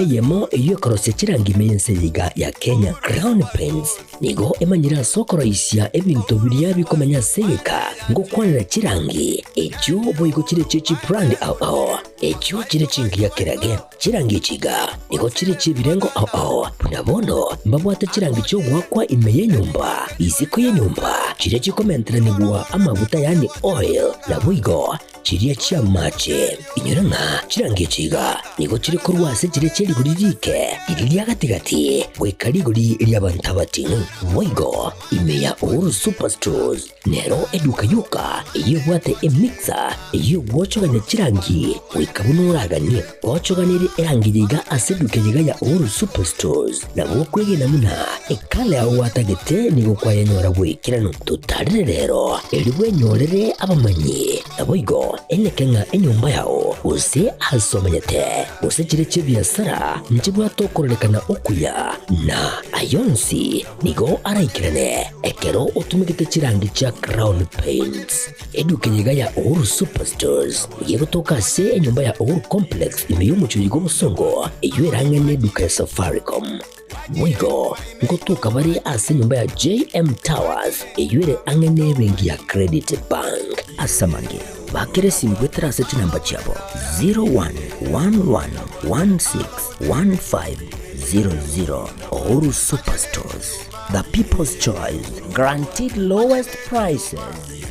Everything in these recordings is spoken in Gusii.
Eyemo eyio ekorosia chirangi ime y'ense eye iga ya Kenya, Crown Paints, nigo emanyire ase okoroisia ebinto biria bikomenya ase egeka ngokwanera chirangi echio boigo chire chie chibrand ao ao echio chire chingiya kerage. Chirangi echi iga nigo chire chi'ebirengo ao ao buna bono mbabwate chirangi chi'ogoakwa ime y'enyomba, isiko y'enyomba, chiria chikomenteranigwa amaguta yaani oil, naboigo Chiria chi'amache. Inyora ng'a chirangi echi iga nigo chire korwa ase chiria chie rigori riike, riria ria gati-gati, goika rigori ri'abanto abating'u. Boigo, ime ya Uhuru Superstores nero eduka yoka eyio ebwate emixer eyio egwochogania chirangi goika buna oraganie. Gwochoganirie erangi eye iga ase eduka eye iga ya Uhuru Superstores, nabo okwegena buna ekala yao gwatagete nigo kwayenyora bw'ekeranu. Totarere rero, erio bwenyorere abamanyi, naboigo eneke ng'a enyomba yao, gose aase omenyete, gose chire chi'ebiasara nchibwate okororekana okuya, na ay'onsi nigo araikerane ekero otumegete chirangi chia Crown Paints. Eduka eye iga ya Uhuru Superstores nigo egotoka ase enyomba ya Uhuru Complex ime y'omochie oyo bw'obosongo, eyio erang'ane eduka ya Safaricom. Boigo ngotoka bare ase enyomba ya JM Towers eyio ere ang'e n'ebenki ya Credit Bank. Ase amange, bakera esimi goetera ase chinamba chiabo 0111161500. Uhuru Superstores, the people's choice, guaranteed lowest prices.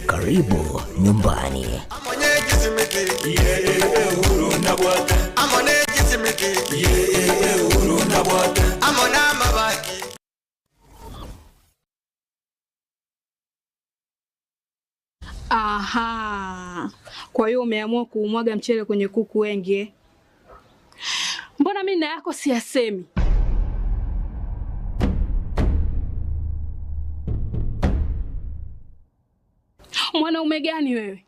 Karibu nyumbani. Aha, kwa hiyo umeamua kuumwaga mchele kwenye kuku wengi eh? Mbona mimi na yako siyasemi? Mwanaume gani wewe?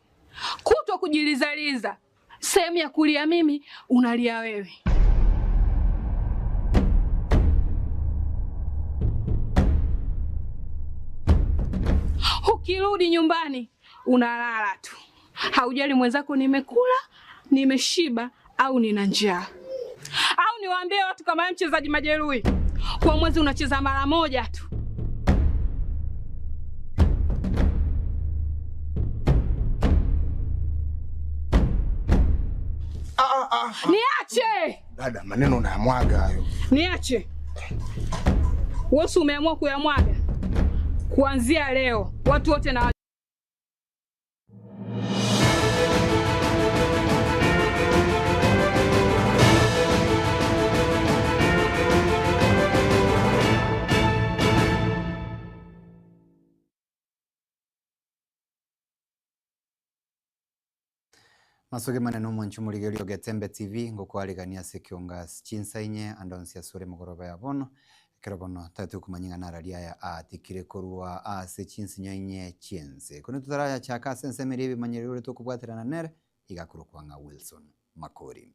Kutwa kujilizaliza, sehemu ya kulia mimi unalia wewe. Ukirudi nyumbani unalala tu, haujali mwenzako nimekula, nimeshiba au nina njaa. Au niwaambie watu kama wewe mchezaji majeruhi, kwa mwezi unacheza mara moja tu. Niache! Dada, maneno unayamwaga hayo. Niache. Wewe umeamua kuyamwaga. Kuanzia leo watu wote na Masuke manene omwanchi omorigereria o Getembe TV ngokwarigania ase ekiongasi chinsa inye ande onsi ase ore mogoroba ya bono, ekero bono tari tokomanya ng'a narari aya aatikire korwa ase chinsinyo inye chi'ense. Korende totarayachaka ase ensemo eria ebimanyererio ore tokobwaterana nere, iga akorokwa ng'a Wilson Makori.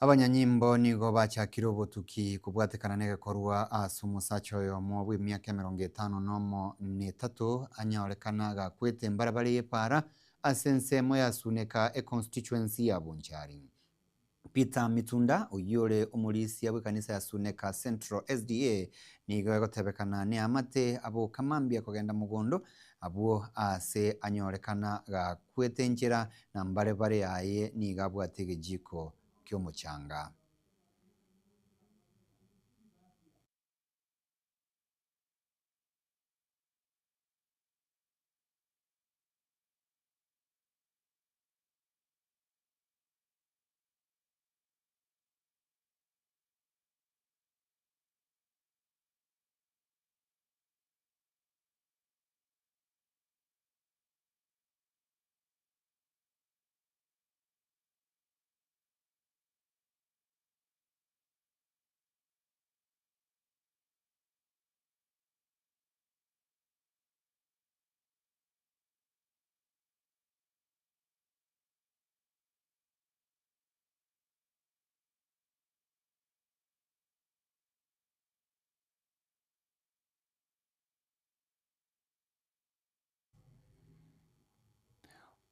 Abanyanyimbo nigo bachakire obotuki kobwatekana negekorwa ase omosacha oyomo bw'emiaka emerongo etano nomo na etato anyorekana gakwete mbarabare y'epaara ase ensemo ya Suneka econstituency ya Bonchari. Peter Mitunda oyio ore omorisia bw'ekanisa ya Suneka Central SDA nigo egotebekana neamate aboka mambia kogenda mogondo abwo ase anyorekana gakwete enchera na mbarebare yaye nigo abwate egejiko ki'omochanga.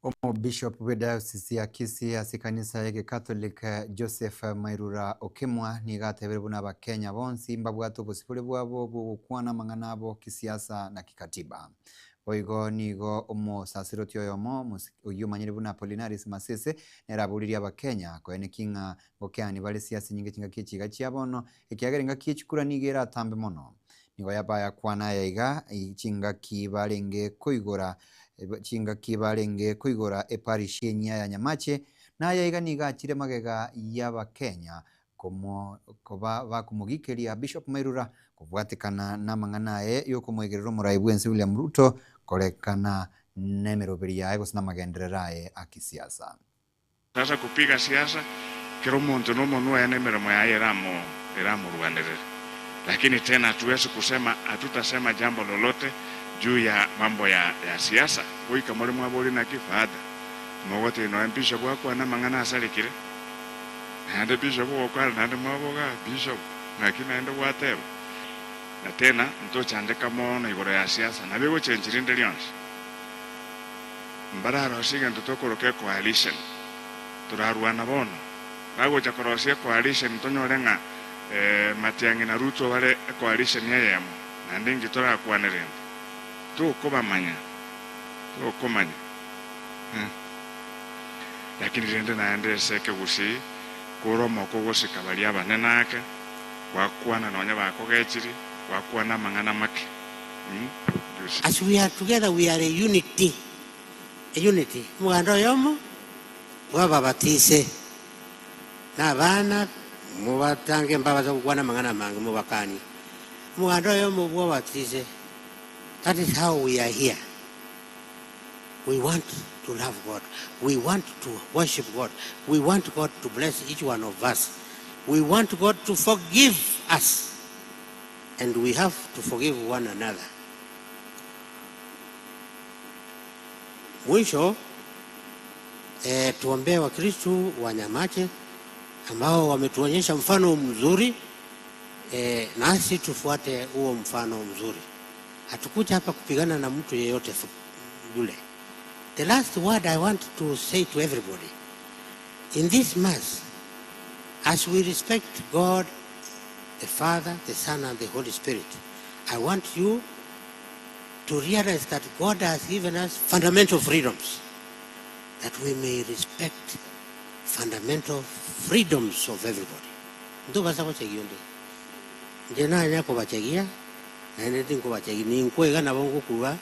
Omobishop bw'ediocese ya Kisii ase ekanisa y'Egekatholiki Joseph Mairura Okemwa nigo atebire buna Abakenya bonsi mbabwate obosibore bwabo bw'ogokwana amang'ana abo kisiasa na kikatiba. Boigo nigo omosasiroti oyomo oyio omanyire buna Apollinaris Masese nere aboririe Abakenya koenekia ng'a ngokeani bare siasa enyinge chingaki echi iga chia bono ekiagera engaki y'echikura nigo eratambe mono. Nigo bayakwana aya iga chingaki barenge koigora chingaki barenge koigora eparish enyia ya Nyamache, na aya iga nigo achire magega y'Abakenya koba bakomogikeria Bishop Mairura kobwatekana namang'ana aye yokomoegerera omorai bwense William Ruto korekana nemeroberi yaye gose namagenderero aye a kisiasa. Sasa kupiga siasa, kera omonto nomonwa oye na emeremo yaye eramorwanerere. Lakini tena hatuwezi kusema, hatutasema jambo lolote juu ya mambo ya siasa. Goika more mwaboria naki Father, mogotebia nonya bishop akwane amang'ana asarekire, naende bishop ogokwana naende mwaboga bishop naki naende gwateba. Na tena ntochandeka mono igoro ya siasa, nabo egochenchi rinde rionsi. Mbararosie egento tokoroka ecoalition. Torarwana bono. Bagocha korosia ecoalition tonyore ng'a Matiang'i na Ruto bare ecoalition eyemo, naende inki torakwane rende? Tokobamanya, tokomanya. Lakini rende naende ase ekegusii kore omoko ogosika baria abanene ake, gwakwana nonya bakogechiri, gwakwana amang'ana make. As we are together we are a unity, a unity, omoganda oyomo bw'ababatise, na abana mobatange mbabase gokwana amang'ana amange mobakanie. Omoganda oyomo bw'ababatise, that is how we are here. We want to love God, we want to worship God, we want God to bless each one of us, we want God to forgive us. And we have to forgive one another. Mwisho tuombee Wakristu wa Nyamache ambao wametuonyesha mfano mzuri, nasi tufuate huo mfano mzuri. Hatukuja hapa kupigana na mtu yeyote yule. The last word I want to say to everybody in this mass, as we respect God, the Father, the Son, and the Holy Spirit, I want you to realize that God has given us fundamental freedoms, that we may respect fundamental freedoms of everybody. Ndo basa gochegia onde. Inche nanya kobachegia, naende tinkobachegia, ninkwega nabo ngokura.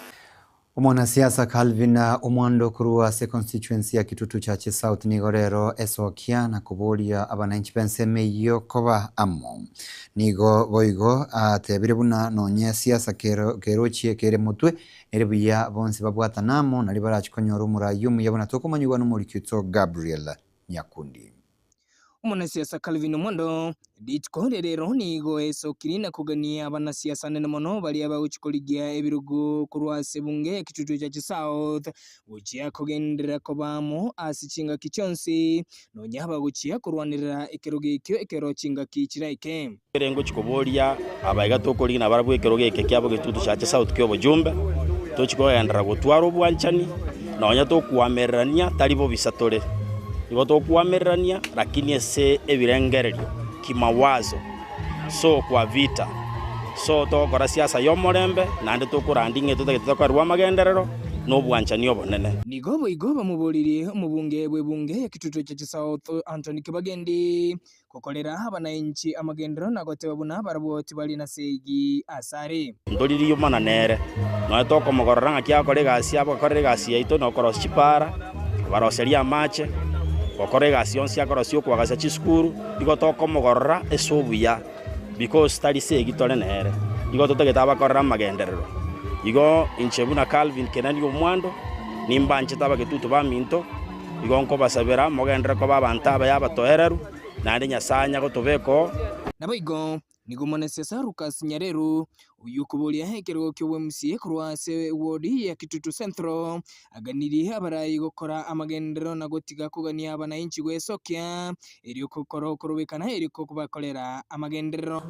Omwanasiasa Calvin Omwando korwa ase econstituency ya Kitutu Chache South nigo rero esokia na koboria abananchi b'ensemo eyio koba amo. Nigo boigo atebire buna nonye siasa kerochie kere motwe nere buya bonsi babwatane amo nario barache konyora omoraia omuya buna tokomanyigwa nomoriki oito Gabriel Nyakundi. Omonasiasa Calvin Omondo, rituko ria rero nigo esokiri na kogania abanasiasa anene mono baria bagochia korigia ebirogo korwa ase ebunge ya Kitutu Chache South gochia kogenderera koba amo ase chingaki chionsi nonya bagochia korwanerera ekerogo ekio ekero chingaki chiraike. Ere ngochia koboria abaiga tokorigia nabarabwo ekerogo eke kiabo Getutu Chache South ki'obojumbe, tochie kogenderera gotwara obwanchani, nonya tokoamererania tari bobisa tore. Igo tokoamererania lakini ase ebirengererio, kimawazo, so kwa vita, so togokora siasa y'omorembe, naende tokorandia ng'a etotagete tokorerwe amagenderero na obwanchani obonene. Nigo boigo bamoboririe omobunge bw'ebunge ya Kitutu Chache South Anthony Kibagendi Gokorera abanainchi amagenderero na goteba buna barabwo tibari nasegi asare. Ntoririe omana nere, nonya tokomogorora ng'aki agokora egasi yabo, agokorera egasi yaito na okorosia chipaara, kobaroseria amache, gokora egasi yonsi akorosia okoagacha chisukuru, igo tokomogorora ase obuya because tari segi tore nere, igo totagete abakorere amagenderero. Igo inche buna Calvin Kenani Omwando, nimbanchete abagetutu baminto, Igo nkobasabera mogenderere koba abanto abaya abatoereru, naende Nyasae anya gotobeka oo. Naboigo nigo Mwanasiasa Lucas Nyareru, oyio okoboria ekerogo ki'obwemc korwa ase ewodi ya Kitutu Central, aganirie abarai gokora amagenderero na gotiga kogania abanainchi gwesokia erio gokora okorobekana erio kobakorera amagenderero.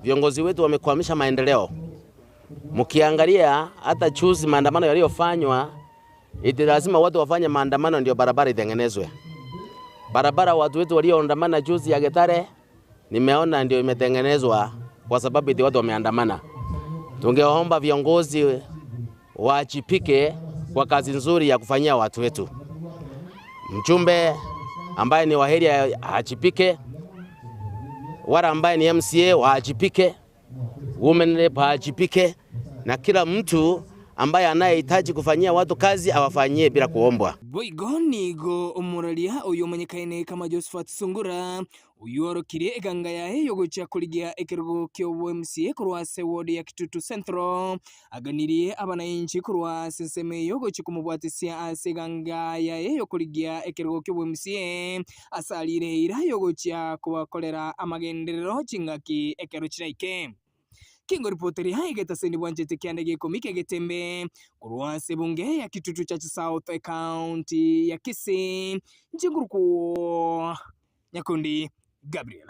Viongozi wetu wamekwamisha maendeleo. Mkiangalia hata juzi maandamano yaliyofanywa. Eti lazima watu wafanye maandamano ndio barabara itengenezwe. Barabara watu wetu walioandamana juzi ya Getare, nimeona ndio imetengenezwa kwa sababu eti watu wameandamana. Tungeomba viongozi waajibike kwa kazi nzuri ya kufanyia watu wetu. Mjumbe ambaye ni wa area aajibike, wale ambaye ni MCA waajibike, women rep aajibike, na kila mtu ambaye anayehitaji kufanyia watu kazi awafanyie bila kuombwa. Boigo nigo omoraria oyo omanyekaine kama Josephat Sungura, oyio orokirie eganga yaye y'ogochia korigia ekerogo ki'obo MCA korwa ase ward ya Kitutu Central, aganirie abanainchi korwa ase ensemo eyio gochia komobwatisia ase eganga yaye y'okorigia ekerogo ki'obo MCA ase arire eira y'ogochia kobakorera amagenderero chingaki ekero chiraike. Kengoripoteria egetaseni bwanchete kianda gia ikomi ki'egetembe korwa ase ebunge ya Kitutu Church South Ecounty ya Kisii, inche nkorokwo Nyakundi Gabriel.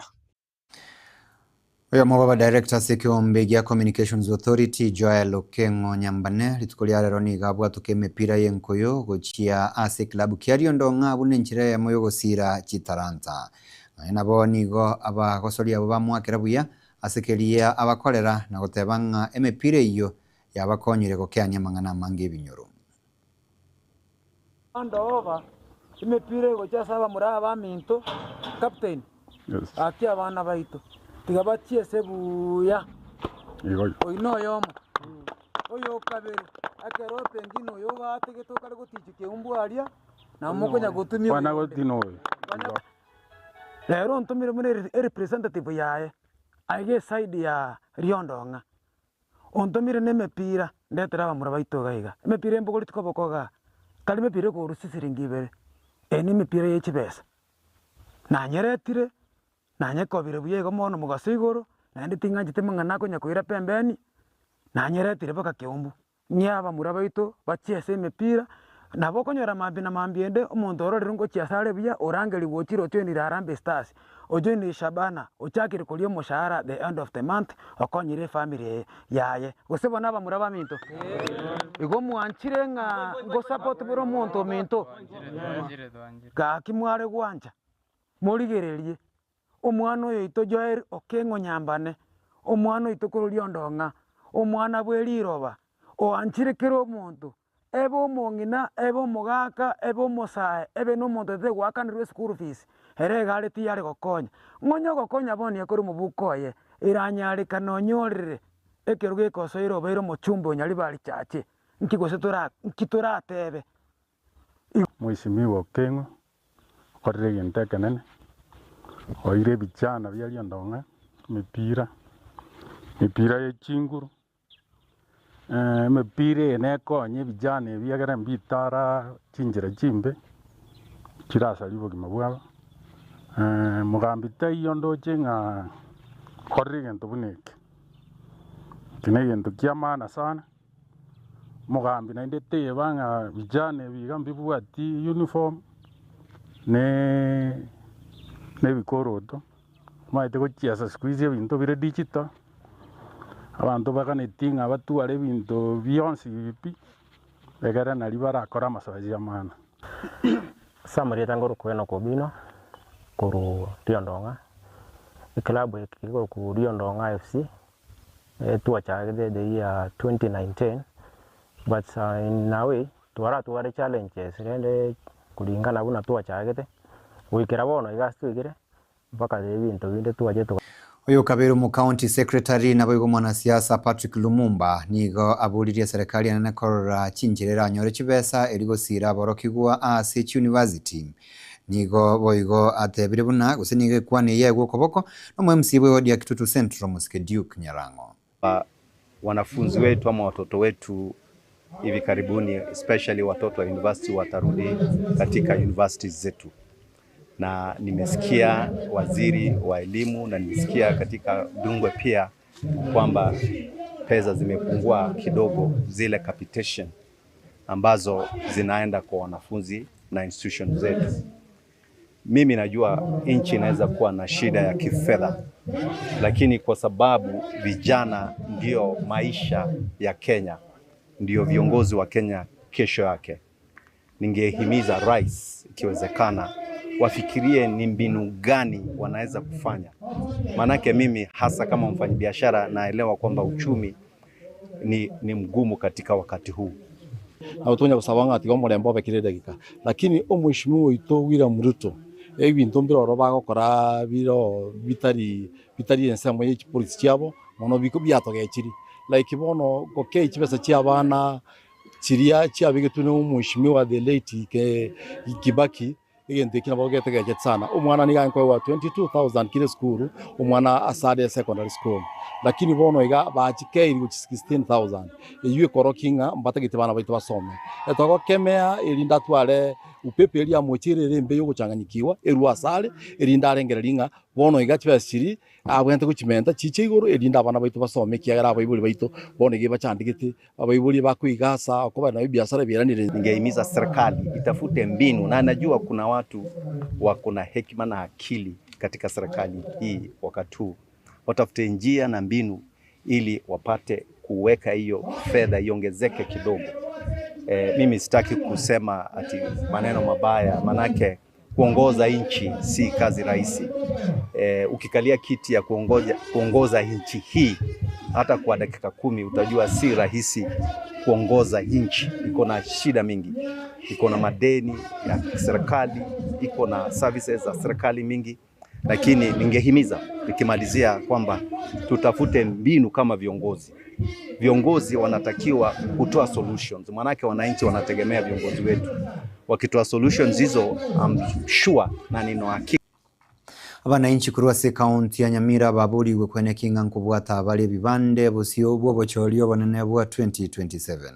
Oyomo bw'aba director ase ekeombe gia Communications Authority Joel Okeng'o Nyambane rituko ria rero nigo abwatoka emepira y'enkoyo gochia ase eklabu kia Riondong'a buna enchera eyemo y'ogosira chitalanta. Nonya nabo nigo abagosoria abwo bamoakera buya ase keria abakorera na goteba ng'a emepira eyio yabakonyire gokeania amang'ana amange ebinyoro. Ndooba emepira egochia ase abamura abaminto, captain, gaki abana baito tiga bachiese buya, oyio noyomo. Oyo okabere, ekero pengine oyo ogatigete okare gotichia keumbu aria, nabo mokonya gotumia oyonde. Rero ontomire buna erepresentative yaye, aiga eside ya Riondong'a, ontomire na emepira ndetere abamura baito iga iga. Emepira embogori tikoboko igaa, tari mepira ekorusia chisiringi ibere, eye na emepira ye chibesa. Nanyeretire, nanyekobire buya igo mono mogaso igoro, naende ting'ancheti mang'ana akonya koira pembeni, nanyeretire mpaka keumbu. Ng'ee abamura baito bachiese emepira, nabo okonyora mambia na mambia ende omonto ororire ngochia ase are buya orangerigwe ochire ojoinire Harambee Stars, ojoinire Shabana, ochakire koria omoshahara at the end of the month okonyire efamiri eye yaye. Gose bono abamura baminto? Igo mwanchire ng'a ngosupport bore omonto ominto? Gaki mware gwancha, morigererie. Omwana oyoito Joel Okeng'o Nyambane, omwana oito korwa Riondong'a, omwana bwe riroba, oanchire kera omonto, ebe omong'ina, ebe omogaka, ebe omosae, ebe nomonto otete goakanerwa eschool fees, ere iga are tiyare gokonya. Ng'onye ogokonya bono ekore omobuko oye, eranyarekane onyorere ekero gekosoera obeire omochumbe o Nyaribari Church, nki gose tora nki toratebe? Mheshimiwa Okeng'o okorire egento ekenene, oire ebichana bia riondong'a, emepira, emepira ye chinguru, emepira eye nekonye ebichana ebi ekere mbitara chinchera chimbe, chirasarie obogima bwabo, mogambi taiyo ndoche ng'a okorire egento buna eke, eke na egento kia maana sana. Omogambi naende teba ng'a vijana ebi iga mbibwati uniform na ebikoroto, omanyete gochiesa siku hizi ebinto bire digital, abanto baganeti ng'a batware ebinto bionsi pi, egere naria barakore amasoesi amana. Ase amarieta ngorokwa Enock Obino, korwa Riondong'a, eclub eke kekorokwa Riondong'a FC. Twachagete the year 2019 but in a way twaratware challenges rende kuringana buna twachagete goikera bono iga ase twaikire mpaka ebinto binde twachete. Oyo kabere omocounty secretary naboigo omwanasiasa Patrick Lumumba nigo aboririe eserekari enene korora chinchera eranyore chibesa erio gosira aborokigwa ase chiuniversity. Nigo boigo atebire buna gose nigo ekwana eye yaegwa okoboko nomo MC bwe ward ya Kitutu Central Mosike Duke Nyarang'o. Wanafunzi wetu ama watoto wetu hivi karibuni especially watoto wa university watarudi katika universities zetu, na nimesikia waziri wa elimu na nimesikia katika Dungwe pia kwamba pesa zimepungua kidogo, zile capitation ambazo zinaenda kwa wanafunzi na institution zetu. Mimi najua nchi inaweza kuwa na shida ya kifedha, lakini kwa sababu vijana ndio maisha ya Kenya, ndio viongozi wa Kenya kesho yake, Ningehimiza rais, ikiwezekana, wafikirie ni mbinu gani wanaweza kufanya, maanake mimi hasa kama mfanyabiashara naelewa kwamba uchumi ni, ni mgumu katika wakati huu. Nabo tonya gosaba ng'a tiga omorembe obe kera edagika, lakini omweshimiwa oito William Ruto, ebinto mbire oro bagokora biro bitari bitari ensemo ye chipolicy chiabo, mono biko biatogechiri. Like bono gokei chibesa chia abana chiria chiabegetwe na omweshimiwa the late Kibaki, Egento eki nabo getegechete sana. Omwana nigo akoegwa 22,000 kera esukuru, omwana asare secondary school. Lakini bono iga bachikeiri gochia 16,000. Eyio ekorokia ng'a mbatagete bana baito basome. Etogokemea erinde atware upepo eria amochire ere embe yogochanganyikigwa erwe asare, erinde arengererie ng'a bono iga chibesa chiria abwenerete gochimenta chiche igoro erinde abana baito basome ekiagera abaibori baito bono iga ebachandegete Abaibori bakoiga ase okoba na ebiasara biaranire. Ningehimiza serikali itafute mbinu, na najua kuna watu wako na hekima na akili katika serikali hii wakati huu, watafute njia na mbinu ili wapate kuweka hiyo fedha iongezeke kidogo. E, mimi sitaki kusema ati maneno mabaya, manake kuongoza nchi si kazi rahisi. E, ukikalia kiti ya kuongoza, kuongoza nchi hii hata kwa dakika kumi utajua si rahisi kuongoza nchi. Iko na shida mingi, iko na madeni ya serikali, iko na services za serikali mingi, lakini ningehimiza nikimalizia kwamba tutafute mbinu kama viongozi. Viongozi wanatakiwa kutoa solutions, maanake wananchi wanategemea viongozi wetu. Wakitoa solutions hizo, I'm sure na nina hakika Abananchi korwa ase ekaunti ya Nyamira baborigwe kweneki ng'a nkobwata bare ebibande bosio bw'obochori obonene bwa 2027.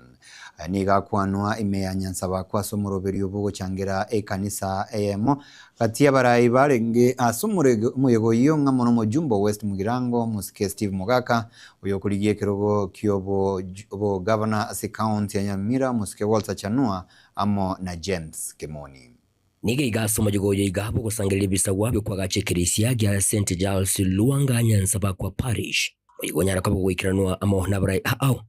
Aya nigo akwanwa ime ya Nyansabakwa ase omoroberio bw'ogochangera ekanisa eyemo gati y'abarai barenge ase omoyega oyio ng'a mono omojumbe o West Mugirango Omosike Steve Mogaka oyokorigia ekerogo ki'obogavana ase ekaunti ya Nyamira Omosike Walter Chanua amo na James Kemoni. Nigo iga ase omoyega oyo iga bw'ogosangereria ebisagwa bi'okwagacha ekerisia gia St. Giles Luanga Nyansabakwa Parish. Omoyega onyare koba ogoikeranwa amo nabarai ao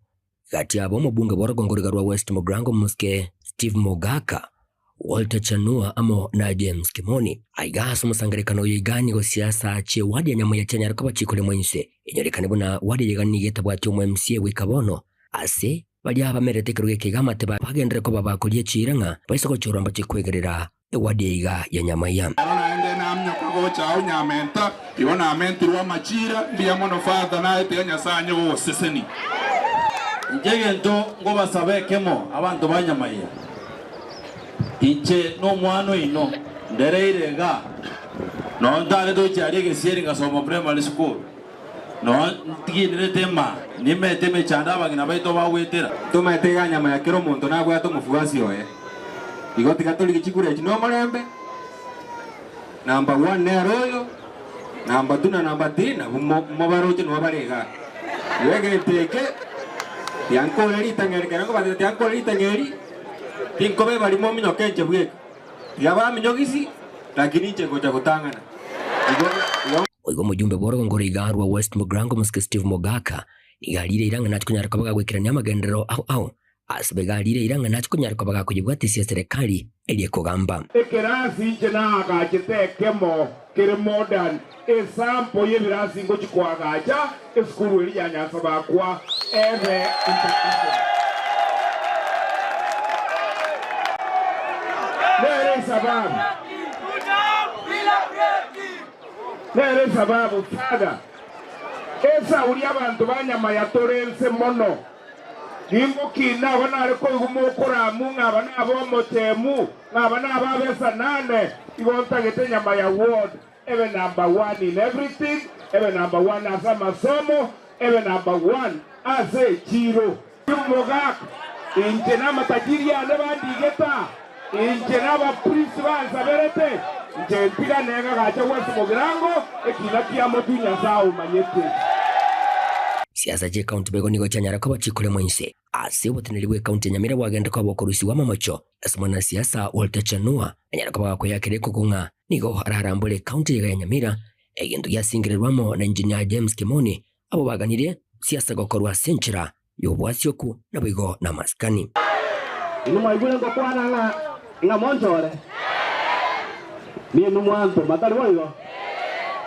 Gati yabo omobunge bw'orogongo riga rwa West Mugirango Omosike Steve Mogaka, Walter Chanua amo na James Kimoni. Aiga ase omosangererekano oyo iga nigo siasa chie wadi ya Nyamuya chianyare koba chikoremwa inse. Enyorekane buna wadi eye iga nigo etabwati omo MCA goika bono ase baria bamerete ekerogo eke iga amate bagenderere koba bakoria chiira ng'a baise gochorwa mbache kwegerera ewadi eye iga ya Nyamaiya. Ero naende naminyoka gocha ao nyamenta, igo namentirwe amachira, mbuya mono Father, naye tiga Nyasae anye gogosesenia. Inche egento nkobasaba ekemo, abanto ba Nyamaiya, inche nomwana oino, ndereire igaa, nonya ntagete gochia aria egesieri ngasoma primary school, nonya ntiginerete emaa, nimete emechando abang'ina baito bagwetera. Tomaete iga Nyamaiya kera omonto nabwate omofuasi oye. Igo tiga torigie chikura echi nomorembe, number one nere oyo, number two na number three nabwo mobaroche nabo bare igaa. Igo egento eke tiankore ritang'ani ekero nkobatebia tiankore ritang'ani tinkoba ebarimo ominyoke inche bweka. Tiga baminyogisi lakini inche ngocha gotang'ana. Igo igo. Boigo omojumbe bw'orogongo ore igaa rwa West Mugirango Omosike Steve Mogaka nigo arire eira ng'a nache konyara koba gagoikerania amagenderero ao ao Ase boigo arire eira ng'a nache konyara koba gakoyebwatisia eserekari eria ekogamba. Ekerasi inche naagachete ekemo kere modern, esample y'ebirasi ngochia koagacha esukuru eria ya Nyansabakwa ebe international. Nere esababu, nere esababu Father, esauri abanto ba Nyamaya tore nse mono. Ningokina aba nare koigwa mokoramu ng'a aba nab'omochemu, ng'a aba nab'abesanane, igo ntagete enyama ya ward ebe number one in everything, ebe number one ase amasomo, ebe number one ase echiro. Omogaka, inche namatajiri ane bandigete aa, inche nabaprisi bansaberete, inche ntigane ng'agache gwensi mogirango, ekina kia motwe Nyasae omanyete. Siasa chi'ekaunti boigo nigo chianyara koba chikoremwa inse ase oboteneneri bw'ekaunti ya Nyamira bwagenda koba bokorusigwa amamocho ase omwanasiasa Walter Chanua anyare koba gakoyakera ekoko ng'a nigo ararambore ekaunti eyega ya Nyamira egento giasingererwe amo na Engineer James Kimoni abwo baganirie siasa gokorwa ase enchera y'obwasioku naboigo namasikani. Inwe mwaigure ngokwana ng'a. Ng'a monchore? Ninwe mwantoma, tari boigo?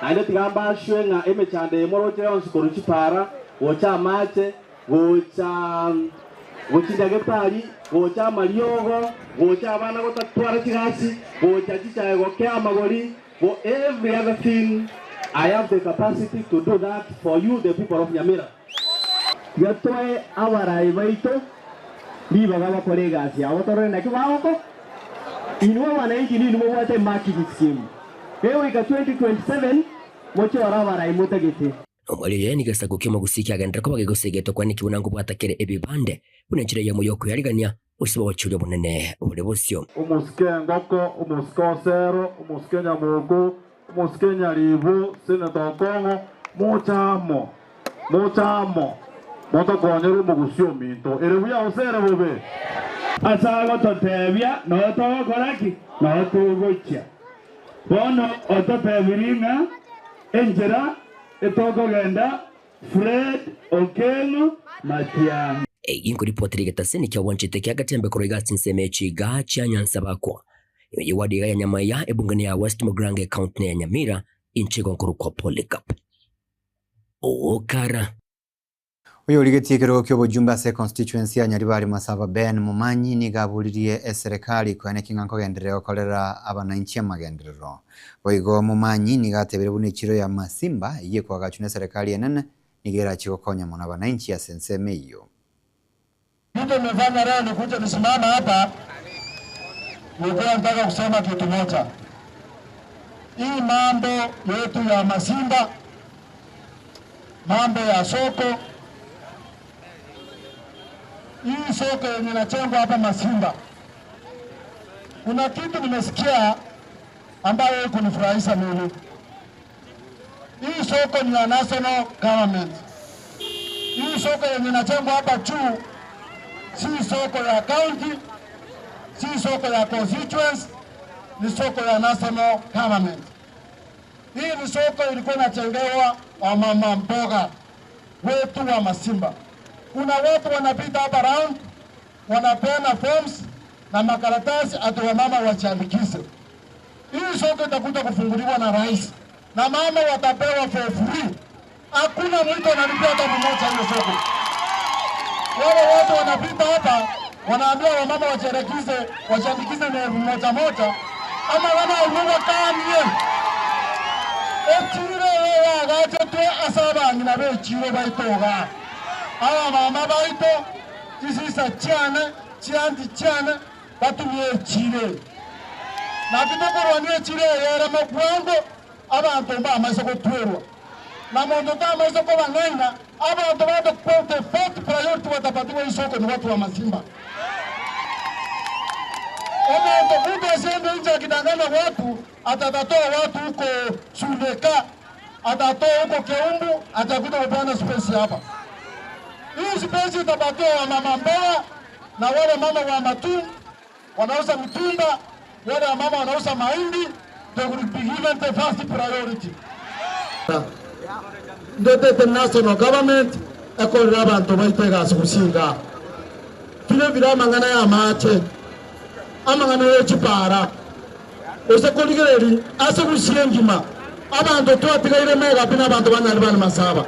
Naende tiga mbashwe ng'a emechando eye moroche yonsi korwa chipara, gocha amache, gocha gochia nyagetari, gocha amariogo, gocha abana gotatwara chigasi, gocha chichae gokea amagori, go every other thing, I have the capacity to do that for you the people of Nyamira. Tiga toe abarai baito ribaga bakore egasi yabo torore naki bagokora. Inwe abananchi ninwe mobwate emarking scheme. Egoika 2027 mochore abarai motagete. Omweri oye nigo egesaku ki'omogusii kiagenderera koba gegosegetwa kwanekigwa buna nkobwata kere ebibande, buna enchera eyemo y'okweyarigania gose bogochooria obonene bore bosio. Omosike Engoko, omosike Osero, omosike Nyamoko, omosike Nyaribo, Senator Okong'o, moche amo, moche amo, motokonyere omogusi ominto. Ere buya gose ere bobe? Ase agototebia, noo togokora ki? Noo togochia. Bono ototebirie ng'a enchera etokogenda Fred Okengo Matiang'i. Egi nkoripotera egetaseni kia obwanchete kia Gatembe korwa iga ase ensemo ya chiga chia Nyanza bakwa. Ime ye ward iga ya Nyamaiya, ebunge ya West Mugirango ecounty neya Nyamira, inche igo nkorokwa Polycarp Okara. Oyorigetie ekerogo ki'obojumbe ase econstituency ya Nyaribari Masaba Ben Momanyi nigo aboririe eserekari koeneki ng'a nkogenderera gokorera abananchi amagenderero. Boigo Momanyi nigo atebire buna echiro ya Masimba eyio ekoagachwa neserekari enene nigo erachie gokonya mono abananchi ase ensemo eyio. Kitu nimefanya leo nikuje nisimame hapa, nilikuwa nataka kusema kitu moja. Hii mambo yetu ya Masimba, mambo ya soko, hii soko yenye inajengwa hapa Masimba, kuna kitu nimesikia ambayo kunifurahisha mimi. Hii soko ni ya national government. Hii soko yenye inajengwa hapa juu si soko ya county, si soko ya constituents, ni soko ya national government. Hii ni soko ilikuwa inajengewa wamama mboga wetu wa Masimba. Kuna watu wanapita hapa round wanapeana forms na makaratasi ati wamama wajiandikishe. Hii soko itakuja kufunguliwa na rais na mama watapewa for free. Hakuna mtu analipia hata mmoja hiyo soko. Wale watu wanapita hapa wanaambia wamama wajiandikishe, wajiandikishe na elfu moja moja, ama wana kanie echire yagachetwe ase abang'ina bechire baitoga aba mama baito chisisa chiane chianti chiane batumie echire naki tokorwania echire eyere mokwango abanto mbamaiso gotwerwa na monto tamaiso kobang'aina abanto batokwete fourth priority watapatiwa isoko ni watu wa Masimba. Omonto mtu asiende nje akidanganya watu, atatoa watu huko Sundeka, atatoa huko Keumbu, atakuja kupeana space hapa. Hii space itapatiwa wamama mboga na wale mama wa matum wanauza mitumba, wale wamama wanauza mahindi, they will be given the first priority. Ndetete national government ekorera abantu baito egasi gusinga vile vile amang'ana ya amache amang'ana ya echipara ose korigereri ase gusia engima abanto twatigaire megapi na abanto ba Nyaribani Masaba.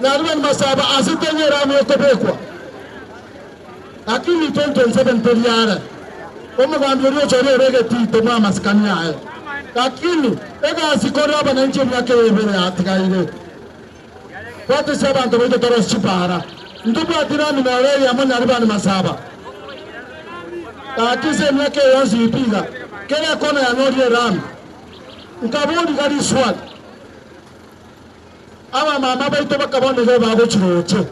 Nyaribani Masaba ase tenyera amo ekobekwa lakini 2027 toriare omogambi oria ochore ore egetito mwa amasikani aye lakini egasi kore abananchi emiaka eyebere yatigaire bwatisia abanto baito torosi chipara ntobwatire aminoro eyemo Nyaribani Masaba gakise emiaka eyonsi ipiga kera kona yanyorie erami nkaboriga riswali abamama baito bakabonire bagochiroche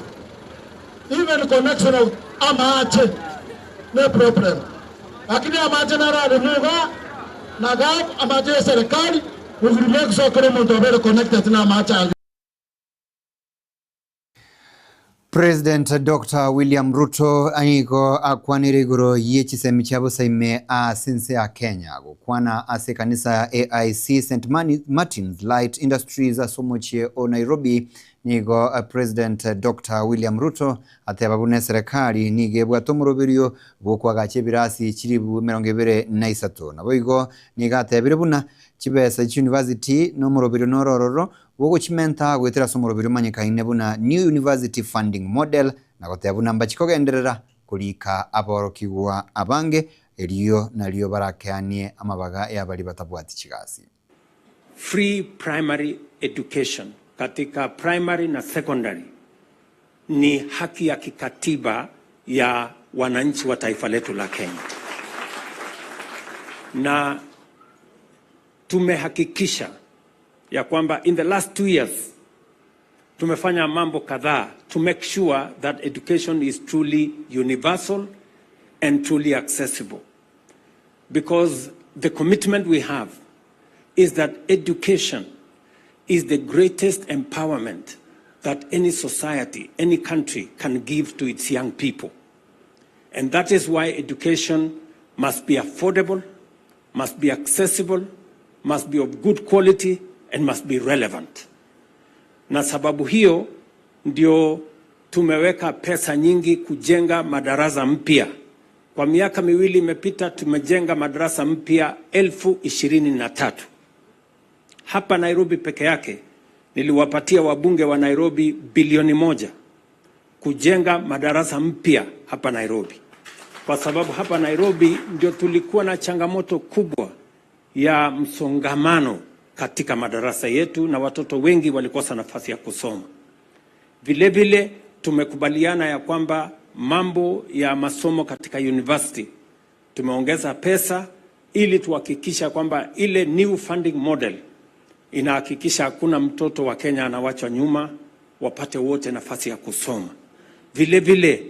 even connection of amache ne problem lakini amache nararimuga naga amache ya serikali ugirime gusokera omonto obere connected na amache ayo. President Dr. William Ruto nigo akwanire igoro ye chisemi chia bosaime ase ense ya Kenya gokwana ase ekanisa ya AIC St Martin's Light Industries ase omochie o Nairobi. Nigo President Doctor William Ruto ateba buna eserekari nigo ebwate omoroberio bw'okoagacha ebirasi chilifu 23. Naboigo nigo atebire buna chibesa chi'university nomoroberio noro ororo bw'ogochimenta goetera ase omoroberio omanyekaine buna New University Funding Model na goteba buna mbachi kogenderera korika aborokigwa abange erio nario barakeanie amabaga y'abaria batabwati chigasi. Free primary education katika primary na secondary ni haki ya kikatiba ya wananchi wa taifa letu la Kenya, na tumehakikisha ya kwamba in the last 2 years tumefanya mambo kadhaa to make sure that education is truly universal and truly accessible, because the commitment we have is that education is the greatest empowerment that any society, any country can give to its young people. And that is why education must be affordable, must be accessible, must be of good quality, and must be relevant. Na sababu hiyo ndio tumeweka pesa nyingi kujenga madarasa mpya. Kwa miaka 2 imepita tumejenga madarasa mpya 23,000. Hapa Nairobi peke yake niliwapatia wabunge wa Nairobi bilioni 1 kujenga madarasa mpya hapa Nairobi, kwa sababu hapa Nairobi ndio tulikuwa na changamoto kubwa ya msongamano katika madarasa yetu na watoto wengi walikosa nafasi ya kusoma. Vile vile tumekubaliana ya kwamba mambo ya masomo katika university tumeongeza pesa ili tuhakikisha kwamba ile new funding model inahakikisha hakuna mtoto wa Kenya anawachwa nyuma, wapate wote nafasi ya kusoma. Vile vile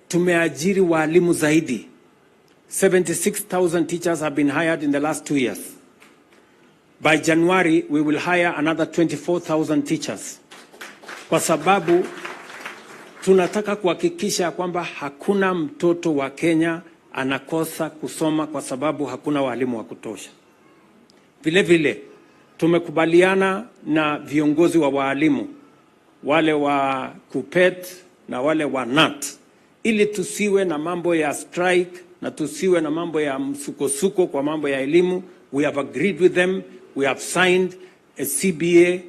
tumeajiri waalimu zaidi. 76,000 teachers have been hired in the last 2 years. By January we will hire another 24,000 teachers, kwa sababu tunataka kuhakikisha kwamba hakuna mtoto wa Kenya anakosa kusoma kwa sababu hakuna walimu wa kutosha. Vile vile tumekubaliana na viongozi wa waalimu wale wa KUPPET na wale wa KNUT ili tusiwe na mambo ya strike na tusiwe na mambo ya msukosuko kwa mambo ya elimu. We have agreed with them, we have signed a CBA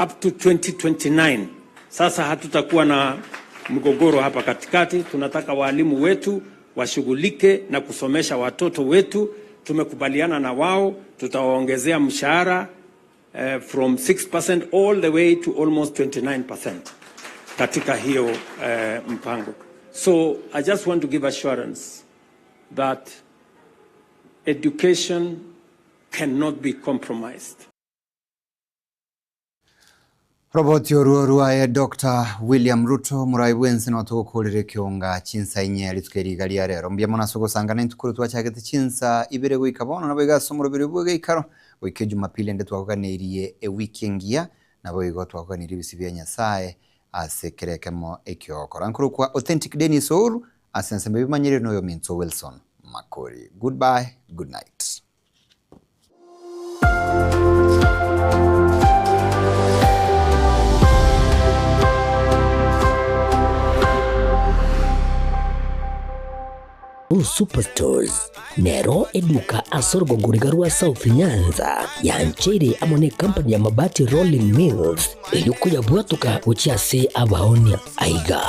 up to 2029. Sasa hatutakuwa na mgogoro hapa katikati. Tunataka waalimu wetu washughulike na kusomesha watoto wetu. Tumekubaliana na wao, tutawaongezea mshahara from 6% all the way to almost 29% katika hiyo mpango. So I just want to give assurance that education cannot be compromised. Roboti oruo rwaye Dr. William Ruto murai bwense no tugukurire kionga chinsa inye rituko eriga ria rero mbuya mono ase ogosangana entukuru twachagete chinsa ibere goika bono nabo iga ase omoroberi bwa egeikaro goika ejumapili ende twagokaneirie ewiki engiya nabo igo twagokaneirie ebisi bia Nyasaye ase ekero ekemo ekiogokora nkorokwa Authentic Dennis Ouru ase ensembe ebimanyire noyo Minto Wilson Makori. Goodbye, good night. Superstores nero eduka ase orogongoriga rwa South Nyanza yancheire amo ne company ya Mabati Rolling Mills erio koyabwatoka gochia ase abaonia aiga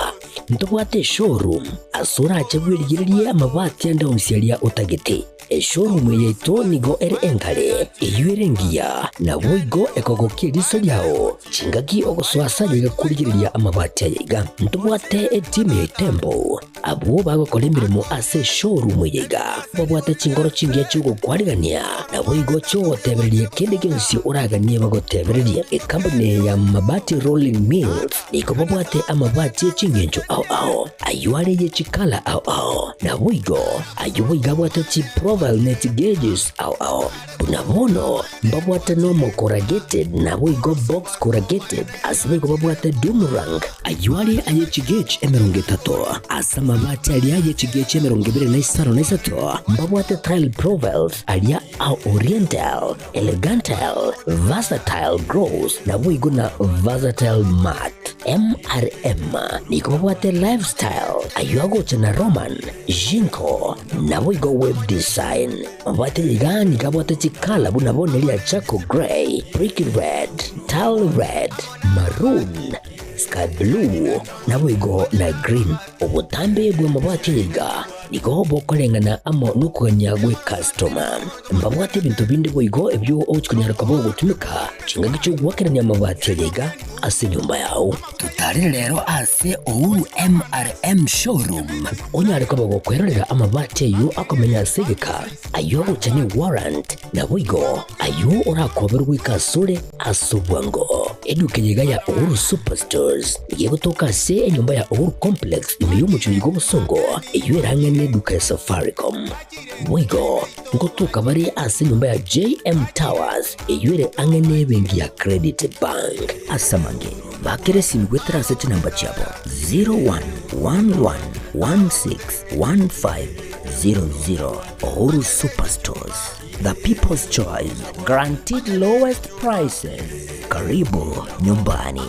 ntobwate eshowroom ase orache bwerigererie amabati ande onsi aria otagete. Eshowroom yaito nigo ere enkare eywo ere engiya nabo igo ekogokia eriso riao chingaki ogosoa ase kurigereria amabati aya iga. Ntobwate etimu ya Tembo abwo bagokora emirimo ase eshowroom eye iga babwate chingoro chingiya chiogokwarigania nabo igo chiogotebereria kende gionsi oraganie bagotebereria. Ekampani ya Mabati Rolling Mills nigo babwate amabati echingencho ao ao ayo are ye chikala ao ao nabo igo ayo boiga abwate chi profile net gauges ao ao buna bono mbabwate normal corrugated nabo igo box corrugated ase boigo babwate doomerang ayo are aye chigauge 30 ase. amabati aria ye chigechi 23 na isato, mbabwate tile profiles aria a Oriental, Elegantal, Versatile Gross naboigo na Versatile Mat. MRM nigo babwate Lifestyle ayio agocha na Roman, Jinko naboigo Web Design. Mabwate iga nigo abwate chikala buna bono eria charcoal grey, brick red, tile red, maroon, sky blue naboigo na green. Obotambe bw'amabati iga nigo bokoreng'ana amo nokogania gwe customer. Mbabwate ebinto binde boigo ebio ogochi konyara koba ogotumeka chingaki chi'ogoakerania amabati aya iga ase enyomba yao. Totarere rero ase Uhuru MRM Showroom onyare koba gokwerorera amabati ayio akomenya ase egeka, ayio agocha ne warrant, naboigo ayio orakoberwe goika asore ase obwango. Eduka eye iga ya Uhuru Superstores nigo egotoka ase enyomba ya Uhuru Complex ime y'omochie oyo bw'Obosongo, eyio ere ang'e neduka ya Safaricom. Boigo ngotoka bare ase enyomba ya JM Towers eyio ere ang'e nebenki ya Credit Bank. Ase amange, bakera esimi goetera ase chinamba chiabo 0111161500. Uhuru Superstores, the people's choice, guaranteed lowest prices. Karibu nyumbani.